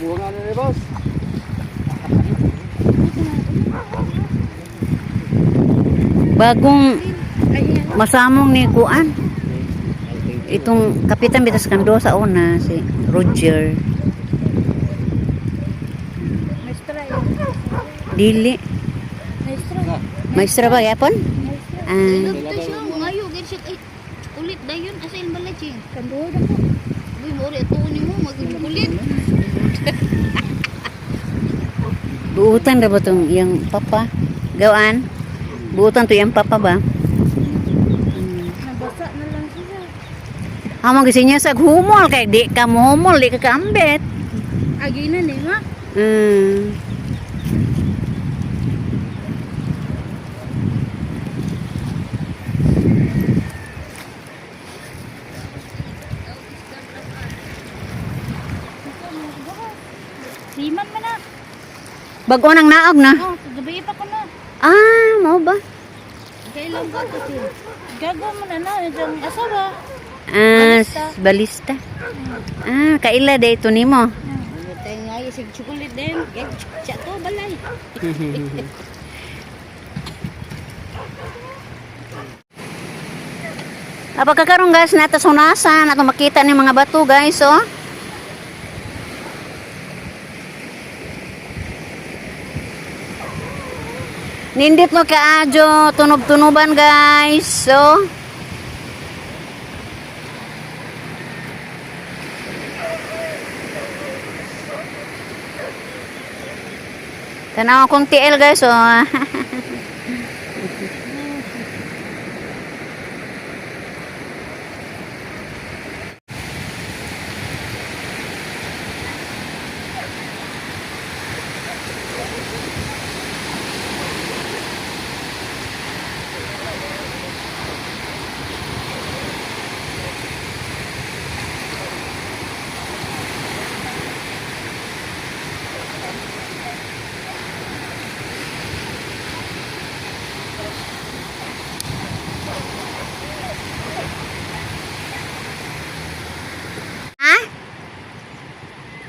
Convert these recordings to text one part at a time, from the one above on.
Buha nga ni, boss. Bagong masamong ni Kuan. Itong kapitan bitas kando sa una si Roger. Maestra yun. Dili. Maestra. Maestra ba yapon? Ah, Ilog to siya, ngayo, gid siya ay kulit dayon asa il balay. Kanduha na ko. Uy, mo ri atuon nimo magkulit. Buutan ra ba tong iyang papa? Gawaan? Buutan to iyang papa ba? Nabasa na lang siya. Amang gisinya sa humol kay di ka mohumol, di ka kaambit. Agi na ni ma. Siman man na. Bago nang naog na. Oh, gabi pa ko na. Ah, mao ba? Kailan ba to siya? Gago mo na na yung asawa. Ah, balista. Ah, kaila day ito nimo. Tay ngayo sig chocolate din. Gid siya to balay. Apa kakaroon, guys, nata sunasan ato makita ni mga bato, guys, oh. Nindit mo kaadyo, tunob-tunuban, guys. So, tanaw akong TL, guys, oh. Ha?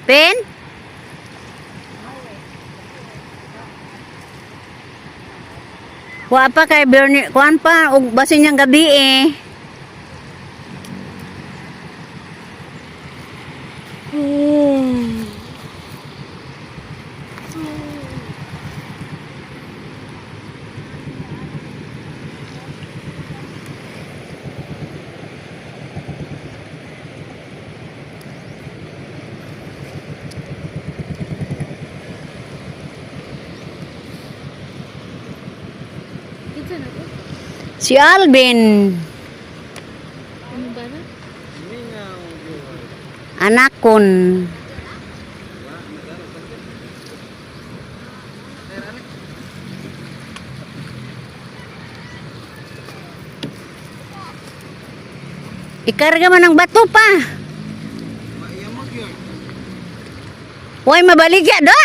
Pen? Wa pa kay Bernie, kuan pa og basin niyang gabi eh. Kinsa na to? Si Alvin, Ano ba na? anakon. Ikarga man ang bato pa. Hoy, mabaligya do.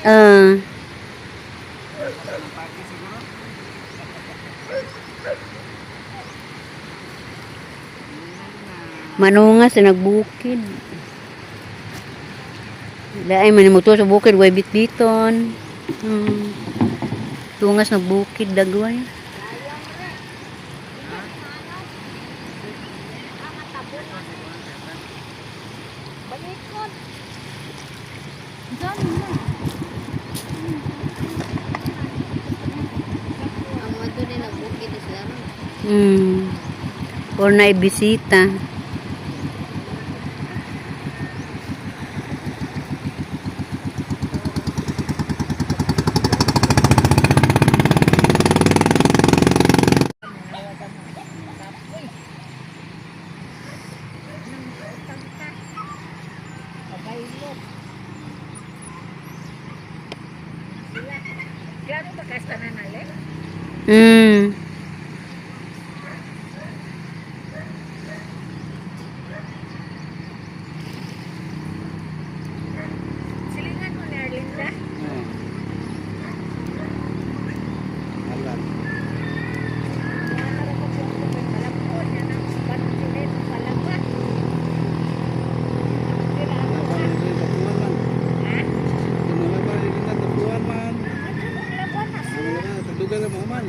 Ah. Manunga sa nagbukid. Laay man mo to sa bukid way bitbiton. Tungas nagbukid dagway. Balikod. Diyan na. Ang mga to din nagbukid na sila ron. Or na bisita. Klaro ba kasta na nalik? Silingan mo ni Arlinda. Ayan. Tapuan man. Tadugan na mo man.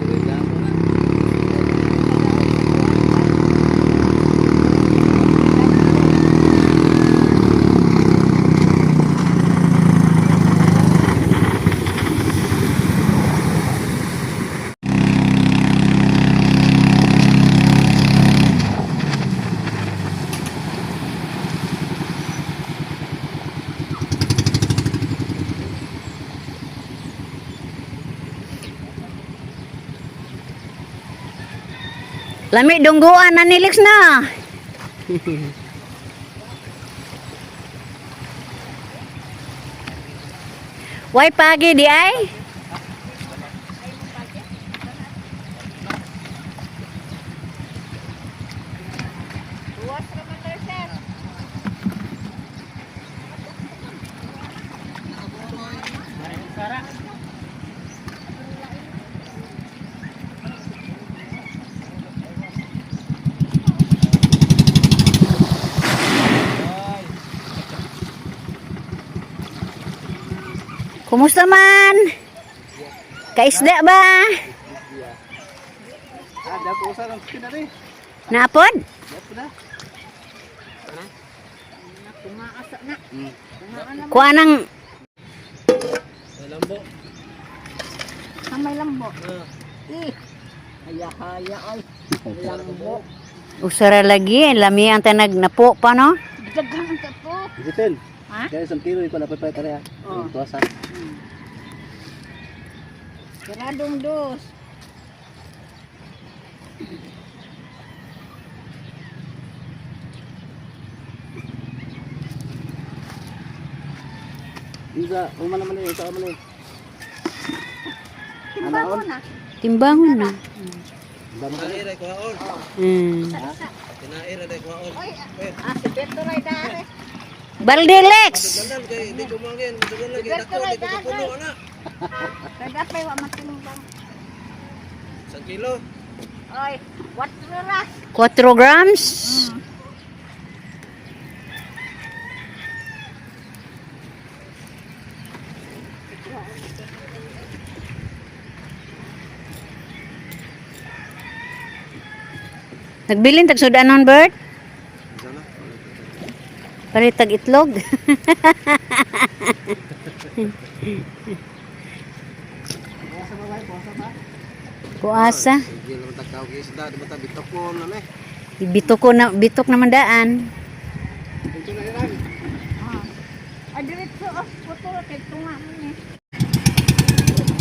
Reklamo na. Lami dungguan na nilix na. Why pagi di ay? Kumusta man? Kaisda ba? Ah, dapat usah lang kinari. Naapod? Dapat na. Kuha ng Lambo. May lambo. Eh, haya-haya ay. Lambo. usara lagi, lami ang tanag napo pa no? Daghan ka po. Bitin. Ha? Kaya isang kilo ikaw na pa tara. Oh. Tuwasa. Kiradong dos. Isa, uma naman eh, isa man eh. Timbangon na. Timbangon na. Damo ka. Oy, ah, si Berto ray dare. Balde Lex. Si Berto ray dare. Kay dapay wa matimbang. Kilo. Oy, 4 ra. 4 grams. Nagbilin tag sudanon bird? Palit tag itlog. Kuasa. Sige lang takaw kay isda, di ba ta bitokon na eh. Bitok ko na bitok naman daan. Ito na ilan. Ah. Ay, diretso oh, puto kay tunga mo ni.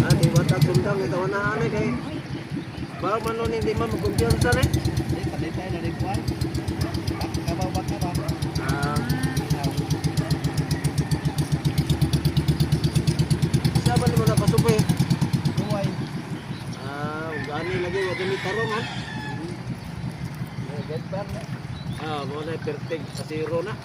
Ah, di ba ta sundang ito na ani kay. Ba man nun hindi man magkumpiyansa ni. Di pa tayo na rin kuan. Kabaw ba ka ba? Ah. Sa ba ni mo nakasupay? Buhay. Ah, gani lagi wa gani tarong ha. Ah, mo na perfect sa zero na.